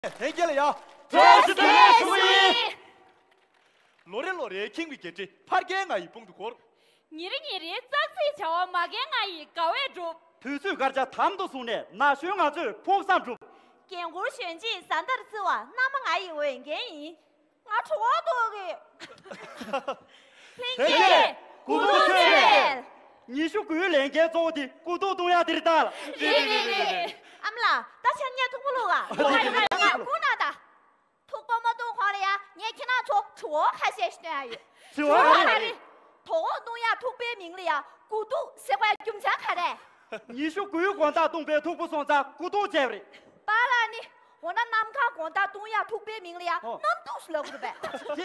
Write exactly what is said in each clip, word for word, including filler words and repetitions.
ལྷན་རྒྱས་ལ་ཡ། བཀྲ་ཤིས་བདེ་ལེགས་ཞུ་གི་ཡིན། ལོ་རེ་ལོ་རེའི་ཁེངས་པའི་བརྒྱད་ཁྲི་ཕར་རྒྱལ་ང་ཡི་དཔུང་དུ་འཁོར། ཉིན་རེ་ཉིན་རེའི་ཙག་ཙིག་བྱ་བ་མ་རྒན་ང་ཡི་དགའ་བས་སྒྲུབ། དུས་ཚོད་སྐར་ཆ་དམ་དུ་བཟུང་ནས་ན་གཞོན་ང་ཚོས་ཕུགས་བསམ་སྒྲུབ། རྒན་བཀུར་གཞོན་གཅེས་བཟའ་ཟླར་བརྩི་བ་མནའ་མ་ང་ཡི་འོས་འགན་ཡིན། ང་གྲོད་ཁོག་ལྟོགས་གི། ལྷན་རྒྱས་དགུ་ཐུག་མཆོད་རེད། ཉི་ཤུ་དགུའི་ལས་འགན་གཙོ་བོ་དེ་དགུ་ཐུག་བཏུང་ཡག་དེ་རེད་ད། རེད་རེད་རེད་རེད། ཨ་མ་ལགས། ད་ཆ་ངས་ཐུག་པ་བླུག་ག་ང་ཁུར་ན་ད། ཐུག་པ་མ་བཏུང་གོང་ལ་ཡ་ངས་ཁྱེད་རང་ཚོ་དྲི་བ་ཁ་ཤས་ཤིག་བཏོན་ཡ་ཡོད། དྲི་བ་ག་རེ་རེད། དོ་དགོང་བཏུང་ཡག་ཐུག་པའི་མིང་ལ་ཡ་དགུ་ཐུག་ཟེར་བའི་རྒྱུ་མཚན་ག་རེ། ཉི་ཤུ་དགུའི་དགོང་དག་བཏུང་པའི་ཐུག་པ་སོང་ཙང་དགུ་ཐུག་བྱས་པ་རེད། པཱ་ལགས་ནི། འོ་ན་གནམ་གང་དགོང་དག་བཏུང་ཡག་ཐུག་པའི་མིང་ལ་ཡ་ཨོ། གནམ་ཐུག་ཟེར་ལབ་དགོས་རེད་པས།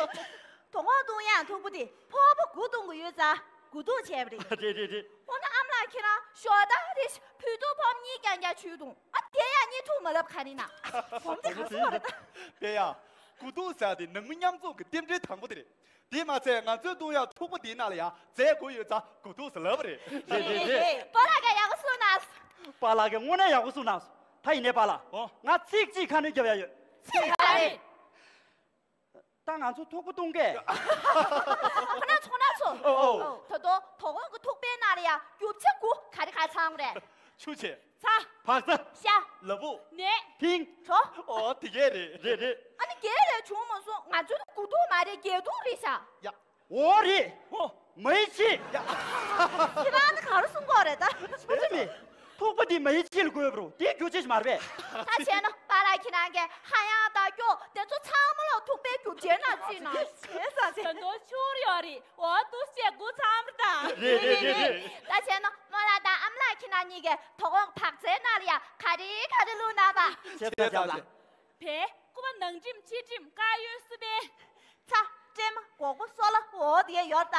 དོ་དགོང་བཏུང་ཡག་ཐུག་པ་དེ་ཕོར་པ་དགུ་བཏུང་གི་ཡོད་ཙང་དགུ་ཐུག་བྱས་པ་རེད། རེད་རེད་རེད། འོ་ན་ཨ་མ་ལགས་ཁྱེད་རང་ཞོགས་ད་རེ་ཕུད་ཐུག་ཕོར་པ་གཉིས་རྐྱང་རྐྱང་མཆོད་དུང་ཨ་དེ་ཡ་གཉིས་ཐུག་མ་ལབ་ག་རེ་ན། བོམ་དེ་ག་ཚོད་རེད་ད། དེ་ཡ། དགུ་ཐུག་ཟེར་དེ་ནང་མི་མཉམ་འཛོམས་ཀྱི་རྟེན་འབྲེལ་དང་པོ་དེ་རེད། དེ་མ་ཚད་ང་ཚོའི་བཏུང་ཡག་ཐུག་པ་དེའི་ནང་ལ་ཡ་རྫས་དགོས་ཡོད་ཙང་དགུ་ཐུག་ཟེར་ལབ་པ་རེད། རེད་རེད་རེད། པཱ་ལགས་ཀྱིས་ཡག་པོ་གསུངས་གནང་སོང་། པཱ་ལགས་ཀྱིས་དངོས་གནས་ཡག་པོ་གསུངས་གནང་སོང་། ད་ཡིན་ནའི་པཱ་ལགས། ཨོ། ང་ཚིག་གཅིག་ཁ་སྣོན་རྒྱབ་ཡ་ཡོད། ཚིག་ག་རེ། ད་ང་ཚོ་ཐུག་པ་བཏུང་གས། ཁོ་ན་ཚོ་ཁོ་ན་ཚོ། ཨོ་ཨོ། ད་དུང་དོ་དགོང་གི་ཐུག་པའི་ནང་ལ་ཡ་རྒྱུ་ཆ་དགུ་ག་རེ་ག་རེ་ཚང་རེད། ཆུ་བྱས། ཚྭ། བག་ཚ། ཤ། ལ་ཕུག་ནས། ཕིང་། གྲོ། ཨོ་དེ་གས་རེད། རེད་རེད། ཨ་ནི་བརྒྱད་ལས་བྱུང་མ་སོང་། ང་ཚོ་ནི་དགུ་ཐུག་མ་རེད། བརྒྱད་ཐུག་རེད་ཤག་ཡ། འོ་རེད། ཨོ། མ་ཡི་ཆི། ཡ། ཁྱེད་རང་ནི་ག་རེ་གསུང་གི་ཡོད་རེད་ད། ཨོ་ཙི་མི། ཐུག་པ་འདི་མ་ཡི་ཆི་ལ་དགོས་པ་རེད། དེ་རྒྱུ་ཆ་ཞིག་མ་རེད་པས། ད་བྱས་ན་པཱ་ལགས་ཁྱེད་རང་གིས་ཧ་ཡང་དང་སྐྱོ་དེ་ཚོ་ཚང་མ་ལ་ཐུག་པའི་རྒྱུ་ཆའི་ནང་བརྩིས་ན། བྱས་ཙང་ད་དུང་ཆུར་ཡོད་རེད། འོ་འདུག་སེ་དགུ་ཚང་མ་རེད་ད། རེད་རེད་རེད་རེད། ད་བྱས་ན་རྨོ་ལགས་དང་ཨ་མ་ལགས་ཁྱེད་རང་གཉིས་ཀས་དོ་དགོང་བག་ཚའི་ནང་ལ་ཡ་ག་རེ་ག་རེ་བླུགས་གནང་བ། བྱས་ཙང་བྱས་ཙང་། བལ། སྐུད་པ་ནང་འགྲིམ་ཕྱི་འགྲིམ་དཀར་ཡོལ་སི་པན། ཚྭ། སྲན་མ། སྒོག་པ། སོལ་བ། འོ་དེ་ཡོད་ད།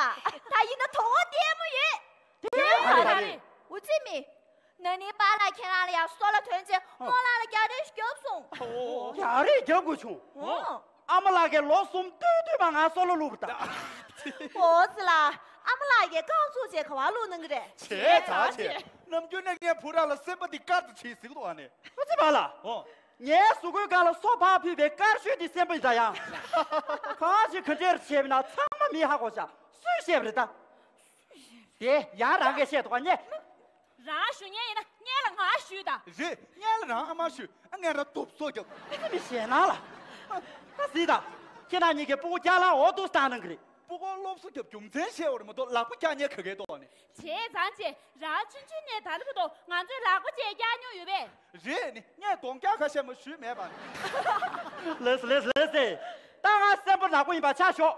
ད་ཡིན་ན་དོ་དགོང་ལྟད་མོ་ཡོད། ལྟད་མོ་ག་རེ་རེད། འོ་ཙི་མི། ན་ནིང་པཱ་ལགས་ཁྱེད་རང་ལ་ཡང་སོལ་བ་ཐོན་རྗེས་རྨོ་ལགས་ལ་རྒྱག་རེས་ཤིག་བརྒྱབ་སོང་། ཨོ། རྒྱག་རེས་རྒྱག་དགོས་བྱུང་། ཨོ། ཨ་མ་ལགས་ཀྱིས་ལོ་གསུམ་སྟོད་སྟོད་མ་ང་སོལ་བ་བླུགས་པ་ད། འོ་ཙི་ལ། ཨ་མ་ལགས་ཀྱིས་རྐང་བཙུགས་རྗེས་ག་པར་བླུགས་གནང་གི་རེད། བྱས་ཙང་བྱས། ནམ་རྒྱུན་ནས་ངའི་བུ་ར་ལ་སེམས་པ་འདི་དཀར་དུ་བྱེད་ཟེར་གི་འདུག་ཨ་ནི། ཨོ་ཙི་པཱ་ལགས། ཨོ། ངའི་གཟུགས་པོའི་སྒང་ལ་སོ་ཕག་ཕུད་པའི་དཀར་ཤོས་དེ་སེམས་པ་ཡིན་ད་ཡང་། གང་ཞིག་ག་འདྲས་བྱས་པ་ན་ཚང་མ་མིས་ཧ་གོ་ཤག་སུས་བཤད་པ་རེད་ད། དེ་ཡང་རང་གིས་བཤད་འདུག་ག་ཉེ། རང་ཞུ་མཁན་ཡིན་ན་སྔོན་ལ་ང་ཞུས་དང་། རེད། སྔོན་ལ་རང་ཨ་མ་ཞུས། ཨ་ངས་རང་སྟོབས་གསོ་རྒྱབ། ཨ་ནི་ཞེད་སྣང་ལ། ད་གཟིགས་དང་། ཁྱེད་རང་གཉིས་ཀས་སྤུ་གུ་རྒྱག་ལ་འོ་འདུག་སེ་བཏང་གནང་གི་རེད། སྤུ་གུར་སློབ་གསོ་རྒྱབ་རྒྱུ་མཚན་བཤད་འོ་རེད་མ་གཏོགས་ལག་པ་རྒྱག་མཁན་ག་གས་འདུག་ཨ་ནི། བྱས་ཙང་བྱས། རང་ཆུང་ཆུང་ནས་ད་ལྟ་བར་དུ་ང་ཚོའི་ལག་པ་བཅས་རྒྱག་མྱོང་ཡོད་པས། རེད་ནི། ངས་གདོང་རྒྱག་ཁ་ཤས་མ་ཞུས་མེད་པ། ལགས་སོ་ལགས་སོ་ལགས་སོ། ད་ང་སེམས་པ་ནག་པོ་ཡིན་པ་ཆ་ཞོག་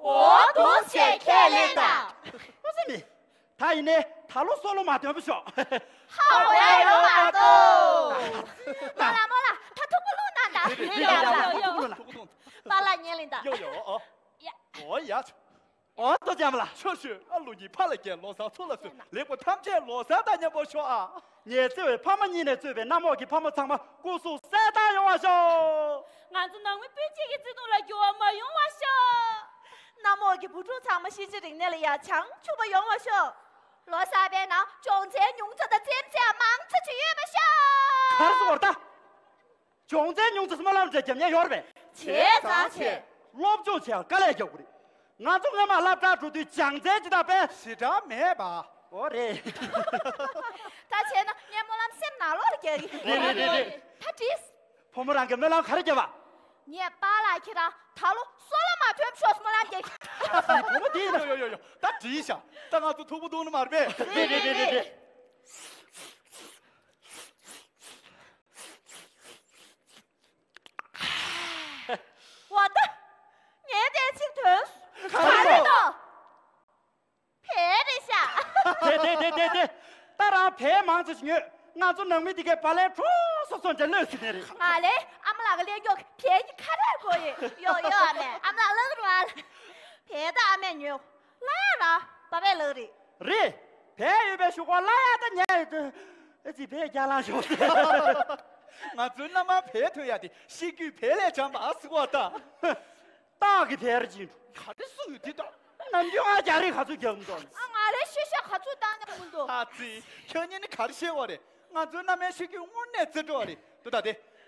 འོ་འདུག་སེ་ཁས་ལེན་དང་། ཨོ་ཙི་མི། ད་ཡིན་ནའི་ད་ལོ་སོལ་བ་མ་ཐོན་པ་ཤོག་ཧ་གོ་ཡ་ཡོད་མ་གཏོགས། རྨོ་ལགས་རྨོ་ལགས། ད་ཐུག་པ་བླུགས་གནང་དང་། ཡོ་ཡོ་ཡོ་ཡོ། ཐུག་པ་བླུགས་གནང་། པཱ་ལགས་ཉན་ལེན་དང་། ཡོ་ཡོ། ཨོ། ཡ། ཨོ་ཡ། འོ་ལྟོ་ཅན་པ་ལ། ཆོ་ཤོད་ཨ། ལོ་གཉིས་ཕ་ལ་སྐྱེས། ལོ་གསར་ཚོ་ལ་གསོན། ལེགས་པོ་ཐམས་ཅད་ལོ་གསར་དང་མཉམ་པོ་ཤོག་ཨ། ངའི་བརྩེ་བའི་ཕ་མ་གཉིས་ནས་གཙོས་པའི་གནམ་འོག་གི་ཕ་མ་ཚང་མ་སྐུ་གཟུགས་གསལ་ཐང་ཡོང་བ་ཤོག་ང་ཚོ་ནང་མི་སྤུན་མཆེད་ཀྱི་བརྩེ་དུང་ལ་འགྱུར་བ་མ་ཡོང་བ་ཤོག་གནམ་འོག་གི་བུ་ཕྲུག་ཚང་མ་གཤིས་རྒྱུད་རིག་གནས་ལ་ཡ་བྱང་ཆུབ་པ་ཡོང་བ་ཤོག་ལོ་གསར་པའི་ནང་སྦྱོང་ཚན་ཉུང་ཙམ་དང་རྩེད་མོ་རྩེ་ཡ་མང་ཙམ་ཅིག་ཡོད་པ་ཤོག་གར་སོང་བར་ལྟ། སྦྱོང་ཚན་ཉུང་ཙམ་སྨོན་ལམ་འདྲ་རྒྱབ་མཁན་ཡོད་རེད་པས། བྱས་ཙང་བྱས། སློབ་སྦྱོང་བྱེད་ཡག་དཀའ་ལས་རྒྱག་དགོས་རེད། ང་ཚོ་སྔོན་མ་སློབ་གྲྭར་འགྲོ་དུས་སྦྱང་ཚན་ཅིག་དང་དཔེ། ཞེ་དྲག་མེད་པ། འོ་རེད། ད་བྱས་ན་ངས་སྨོན་ལམ་སེམས་ནང་ལོགས་ལ་རྒྱག་གི། རེད་རེད་རེད་རེད། ད་བྲིས། བུ་མོ་རང་གིས་སྨོན་ལམ་ག་རེ་བརྒྱབ་པ། ངས་པཱ་ལགས་ཁྱེད་རང་ད་ལོ་སོལ་བ་མ་ཐོན་ཤོག་སྨོན་ལམ་རྒྱག་གི། བུ་མོ་དེ་ཡིན་ན། ཡོ་ཡོ་ཡོ་ཡོ། ད་བྲིས་ཤག་ད་ང་ཚོ་ཐུག་པ་བཏུང་ནི་མ་རེད་པས། རེད་རེད་རེད་རེད། བ་ད། ངས་དེ་ཚིག་དོན། ག་རེ་དོ། བལ་རེད་ཤག་དེ་དེ་དེ་དེ་དེ། ད་རང་བལ་མང་ཙམ་ཞིག་ཉོས། ང་ཚོ་ནང་མི་དེ་གའི་བ་ལན་གྲོ་སོ་སོ་འདྲ་གློད་ཟིན་ནི་རེད། ང་ལས་ཨ་མ་ལགས་ཀྱི་ལས་མགྱོགས་བལ་གྱི་ཁ་རས་གོ་ཡོད། ཡོ་ཡོ་ཨ་མས་ཨ་མ་ལགས་ལགས་རུ་ཨ། བལ་ད་ཨ་མས་ཉོས། ལ་ཡ་ར་པ་པས་ལགས་རེད། རེད། བལ་ཡོད་པའི་ཤོག་ཁོག་ལ་ཡ་ད་ཉལ་ཡོད་དུས། ཨ་ཙི་བལ་རྒྱ་ལང་ཤོག་ང་ཚོའི་མནའ་མར་བལ་ཐོན་ཡ་དེ་ཤེས་རྒྱུད་བལ་ལས་བྱམས་པ་ཟེར་བ་ད། སྟག་གི་བལ་རེད་ཅིང་། ག་རེ་སུ་ཡོད་དེ་ད། ནམ་རྒྱུན་ང་རྒྱག་རེས་ག་ཚོད་རྒྱག་མི་འདུག་ཨ་ང་ལས་ཤེས་བྱ་ག་ཚོད་བཏང་ནས་མི་འདུག་ཨ་ཙི། ཁྱོད་གཉིས་ནི་ག་རེ་བཤད་བ་རེད། ང་ཚོའི་མནའ་མའི་ཤེས་རྒྱུད་དངོས་གནས་རྩེ་བྲོ་བ་རེད་འདུག་ད་དེ།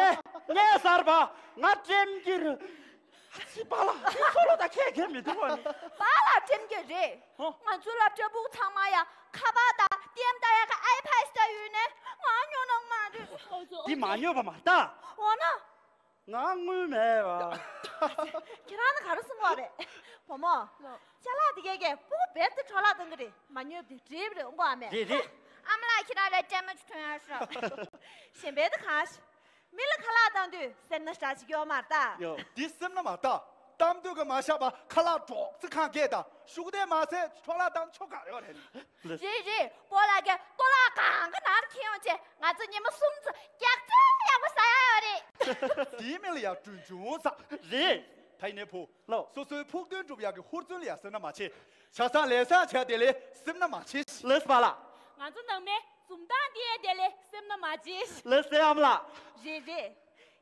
རེད། ངས་གསར་པ། ང་ཀྲེམ་གྱི་རེད། ཨ་ཙི། པཱ་ལགས། ཁྱོད་ཚོ་ལོ་ད་ཁྱད་ཁྱད་མི་འདུག་བ་ནི། པཱ་ལགས་ཀྲེམ་གྱི་རེད། ཧོ། ང་ཚོའི་སློབ་གྲྭའི་ཕྲུ་གུ་ཚང་མ་ཡ་ཁ་པར་དང་ལྟད་མོ་ལྟ་ཡག་གི་ཨའི་པཱད་ལྟ་ཡོད་ནས། ང་ཉོ་གནང་མ་རེད། འདི་མ་ཉོས་པ་མ་ལྟ། འོ་ན། ང་དངུལ་མེད་པ། ཁྱེད་རང་ནི་ག་རེ་གསུང་བ་རེད། བུ་མོ། ལོ། ཅ་ལག་དེ་གས་གས་སྤུ་གུ་རྦད་དེ་འཕྲོ་བརླག་གཏོང་གི་རེད། མ་ཉོས་པ་དེ་འགྲིག་པ་རེད། འོང་གོ་ཨ་མས། རེད་རེད། ཨ་མ་ལགས། ཁྱེད་རང་ལ་ཀྲེམ་ཅིག་ཐོན་ཡ་ཤོག་གཞན་པའི་དེ་གང་ཤི། མི་ལ་ཁ་ལག་བཏང་དུས་སེམས་ན་ཞག་ཅིག་ཡོད་མ་རེད་ད། ཡོ། འདི་སེམས་ན་མ་རེད་ད། གཏམ་དུས་ཀ་མ་བཞག་པ་ཁ་ལག་སྒྲོག་ཙི་ཁང་གས་ད་ཤུགས་ལྡན་མ་ཟད་འཕྲོ་བརླག་བཏང་ཆོག་ག་ཡོད་རེད། རེད་རེད། སྤོ་ལགས་ཀྱིས་ལྟོ་ལག་གང་ག་ནང་ལ་ཁྱེར་ཡོང་བྱས། ང་ཚོ་ཉི་མ་གསུམ་ཙམ་རྒྱགས་ཚད་ཡག་པོ་ཟ་ཡ་ཡོད་རེད། དེའི་མིང་ལ་ཡ་གྲོན་ཆུང་ཟ། རེད། ད་ཡིན་ནའི་བུ། ལོ། སོ་སོའི་ཕུགས་འདུན་སྒྲུབ་ཡག་གི་ཧུར་བརྩོན་ལ་ཡ་སེམས་ན་མ་བྱེད། ཆ་ཚང་ལས་བཟང་བྱས་དེ་ལས་སེམས་ན་མ་བྱེད། ལགས་སོ་པཱ་ལགས། ང་ཚོ་ནང་མའི་འཛུམ་མདངས་དེ་དེ་ལས་སེམས་ན་མ་བྱེད། ལགས་སོ་ཨ་མ་ལགས། རེད་རེད།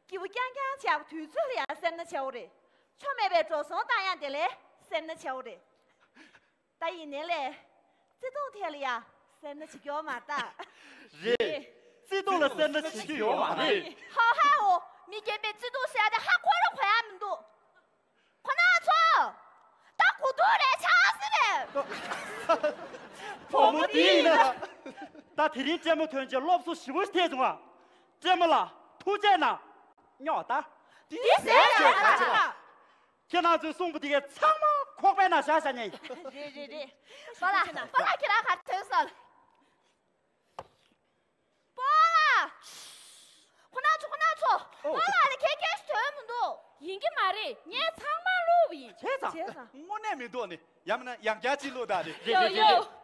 སྐྱིད་པོ་རྐྱང་རྐྱང་བྱས་པ་དུས་ཚོད་ལ་ཡ་སེམས་ན་བྱའོ་རེད། ཆོ་མེད་པའི་འགྲོ་སོང་བཏང་ཡག་དེ་ལས་སེམས་ན་བྱའོ་རེད། ད་ཡིན་ནའི་ལས། བརྩེ་དུང་ཐད་ལ་ཡ་སེམས་ན་བྱེད་ཀྱི་ཡོད་མ་རེད་ད། རེད། བརྩེ་དུང་ལ་སེམས་ན་བྱེད་ཀྱི་ཡོད་མ་རེད། ཧ་ཧ། འོ། མི་རྒན་པའི་བརྩེ་དུང་ཟེར་ཡ་དེ་ཧ་གོ་རུ་གོ་ཡ་མི་འདུག་ཁོ་ན་ཚོ། ད་གོ་དུས་རེད་ཆགས་སྲིད་པས། བུ་མོ་འདི་ཡིན་ན། ད་དེ་རིང་ཀྲེ་མོ་ཐོན་རྗེས་སློབ་གསོ་ཞེ་པོ་ཐེབས་བྱུང་བ། ཀྲེ་མོ་ལགས་ཐུགས་རྗེ་གནང་། སྙོག་ད། འདི་ཟེར་ཡ་ད། ཁྱེད་རང་ཚོས་གསུངས་པ་དེ་གས་ཚང་མ་ཁོག་པའི་ནང་བཞག་བཞག་ཉན། རེད་རེད་རེད། པཱ་ལགས། པཱ་ལགས་ཁྱེད་རང་ག་རེ་ཐོན་སོང་། པཱ་ལགས། ཁོ་ན་ཚོ་ཁོ་ན་ཚོ། ཨོ། པཱ་ལགས་ལ་ཁྱད་ཁྱད་ཞིག་ཐོན་མི་འདུག་ཡིན་གྱི་མ་རེད། ངས་ཚང་མ་བླུགས་པ་ཡིན། བྱས་ཙང་། བྱས་ཙང་། དངོས་གནས་མི་འདུག་ནི། ཡང་མིན་ན་ཡང་བསྐྱར་ཅིག་བླུགས་དང་ནི། རེད་ཡོ་རེད་རེད་ཡོ། རེད།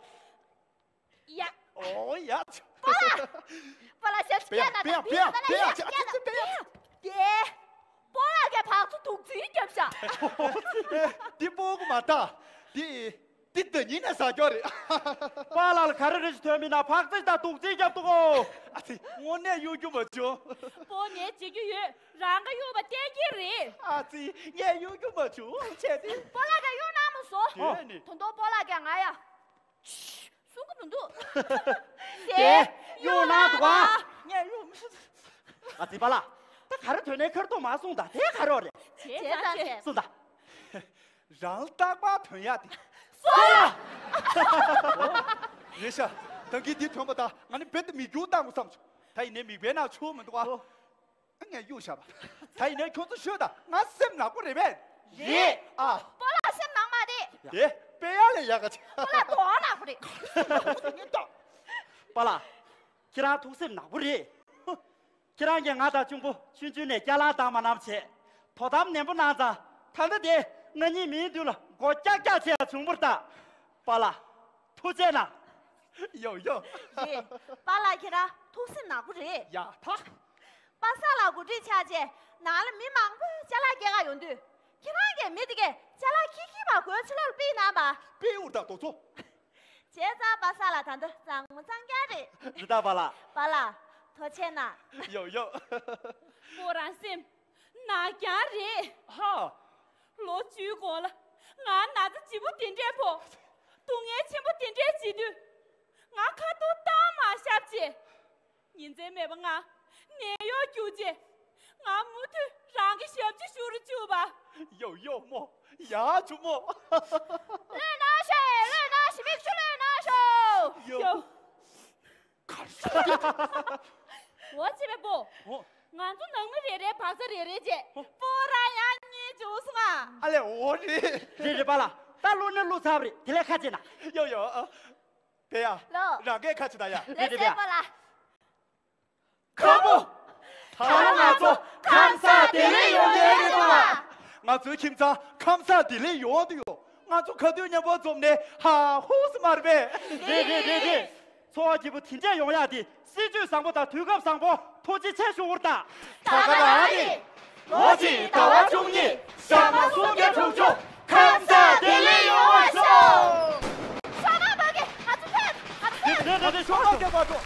ཡ། ཨོ་ཡ། པཱ་ལགས། པཱ་ལགས་ཞབས་ཕྱི། པཱ་ལགས་པཱ་ལགས་པཱ་ལགས་པཱ་ལགས་པཱ་ལགས་ཞབས་ཕྱི། པཱ་ལགས་ཞབས་ཕྱི། པཱ་ལགས་ཞབས་ཕྱི། པཱ་ལགས་ཞབས་ཕྱི། དེ། པཱ་ལགས་ཀྱིས་བག་ཚོ་དུག་རྫིས་བརྒྱབ་ཤག་འདི་སྤོ་གི་མ་ད། འདི། འདི་ཟླ་ཉིན་ནས་ཟ་རྒྱུ་རེད། པཱ་ལགས་ལ་ག་རེ་རེ་ཞིག་ཐོན་མིན་ན་བག་ཚ་ཞིག་དང་དུག་རྫིས་བརྒྱབ་འདུག་གོ། ཨ་ཙི། དངོས་གནས་གཡོ་སྒྱུ་མ་བྱུང་། པོ་ངས་བྱེད་རྒྱུ་ཡོད། རང་ག་གཡུག་པ་བསྟན་གྱི་རེད། ཨ་ཙི། ངས་གཡོ་སྒྱུ་མ་བྱུང་བྱས་ཏེ། པཱ་ལགས་ཀྱིས་གཡུག་གནང་མ་སོང་། དེ་ནི། ད་དུང་པཱ་ལགས་ཀྱིས་ང་ཡ། གསུང་གི་མི་འདུག་དེ་གཡུག་གནང་འདུག་ག་ངས་གཡུག་མི་ཤེས། ཨ་ཙི་པཱ་ལགས། ད་ག་རེ་ཐོན་ནའི་ཁར་ཐུག་མ་གསུངས་དང་། དེ་ག་རེ་རེད། བྱས་ཙང་བྱས། གསུངས་དང་། རང་རྟག་པར་ཐོན་ཡག་དེ། སོ། རེད་ཤག་ད་གིན་འདི་ཐོན་པ་དང་ང་ནི་རྦད་དེ་མིག་རྒྱུག་བཏང་དགོས་བསམ་བྱུང་། ད་ཡིན་ནའི་མིག་དཔེ་ནང་ཆུ་མི་འདུག་ཨ། ཨ། ངས་གཡུག་བཞག་པ། ད་ཡིན་ནའི་ཁྱོད་ཚོ་ཤོད་དང་། ང་སེམས་ནག་པོ་རེད་པས། རེད། ཨ། པཱ་ལགས། དེ་དཔེ་ཡག་ལས་ཡག་ག་ཆེ། ཁོ་ལ་དོགས་ནག་པོ་རེད། པཱ་ལགས། ཁྱེད་རང་ཐུགས་སེམས་ནག་པོ་རེད། ཁྱེད་རང་གིས་ང་དང་གཅུང་པོ་ཆུང་ཆུང་ནས་སྐྱ་ལག་བཏང་མ་གནང་བྱས། དོ་དམ་ནན་པོ་གནང་ཙང་། ད་ལྟ་དེ་ང་གཉིས་མིའི་མདུན་ལ་མགོ་ཀྱག་ཀྱག་བྱས་བྱུང་བ་རེད་ད། པཱ་ལགས། ཐུགས་རྗེ་གནང་། ཡོ་ཡོ། རེད། པཱ་ལགས་ཁྱེད་རང་ཐུགས་སེམས་ནག་པོ་རེད། ཡ་ད། པ་སངས་ལགས་འགོ་ཁྲིད་ཆགས་རྗེས་ནང་ལ་མི་མང་པོས་ཅ་ལག་སྐྱེལ་ག་ཡོང་དུས། ཁྱེད་རང་གིས་མི་དེ་གས་ཅ་ལག་ཁྱེར་ཁྱེར་བ་སྒོའི་ཕྱི་ལོགས་ལ་ཕུད་ཡིན་ནམ་པ། དཔེ་འུར་ཐག་རྡོ་ཚོ། བྱས་ཙང་པ་སངས་ལགས་ད་དུང་བཟང་མོ་གཙང་རྐྱང་རེད། རེད་ད་པཱ་ལགས། པཱ་ལགས། ཐུགས་རྗེ་གནང་། ཡོ་ཡོ། སྤོ་རང་སེམས་ནག་རྐྱང་རེད། ཧ། ལོ་བཅུའི་གོང་ལ་ང་ན་ཚ་ལྗིད་པོ་དེ་འདྲས་ཕོག་སྡུག་བསྔལ་ཆེན་པོ་དེ་འདྲས་བྱེད་དུས། ང་ཁ་ཐུག་བཏང་མ་བཞག་བྱས། ཉིན་མཚན་མེད་པར་ང་ནད་གཡོག་རྒྱུགས་རྗེས། ང་མུ་མཐུད་རང་གི་ཞབས་ཕྱི་ཞུ་རུ་བཅུག་པ། ཡོ་ཡོ་མོ། ཡ་ཆུ་མོ། བློས་གནང་ཤོག་བློས་གནང་ཞིག་མིག་ཆུ་བློས་གནང་ཤོག་ཡོ། ཡོ། གར་སོང་། འོ་ཅེ་བའི་པོ། ཨོ། ང་ཚོ་ནང་མི་རེ་རེའི་བག་ཚ་རེ་རེ་བྱས། ཨོ། སྤོ་ར་ཡང་རྙེད་བྱུང་སོང་ཨ། ཨ་ལས་འོ་རེད། རེད་རེད་པཱ་ལགས། ད་བླུགས་ནི་བླུགས་ཚར་བ་རེད། དེ་ལས་ཁ་ཕྱེ་ན། ཡོ་ཡོ། ཨ། དེ་ཡ། ལོ། རང་གས་ཁ་ཕྱེ་ད་ཡ། ལེ་ལེ་ལེ་པཱ་ལགས། ཁ་པོ། ད་ང་ཚོ་ཁམས་བཟང་བདེ་ལེགས་ཡོང་ཡས་རེད་པ། ང་ཚོའི་ཁྱིམ་ཚང་ཁམས་བཟང་བདེ་ལེགས་ཡོང་དུ་ཡོད། ང་ཚོ་ག་དུས་མཉམ་པོ་འཛོམས་ནས་ཧ་ཧུ་སི་མ་རེད་པས། རེད་རེད་རེད་རེད། འཚོ་བ་སྐྱིད་པོ་དེ་འདྲས་ཡོང་ཡག་དེ་སྲིད་ཇུས་བཟང་པོ་དང་དུས་སྐབས་བཟང་པོ། ཐུགས་རྗེ་ཆེ་ཞུ་བར་ད། ད་ག་རང་རེད། ལོ་གཅིག་ཟླ་བ་བཅུ་གཉིས། ཞག་མ་སུམ་བརྒྱ་དྲུག་ཅུ། ཁམས་བཟང་བདེ་ལེགས་ཡོང་བར་ཤོག་ཤོག་ཁག་མ་གི་ང་ཚོ་ཕེབས། ང་ཚོ་ཕེབས། རེད་རེད་རེད། ཤོག་ཁག་གི་མ་འགྲོ།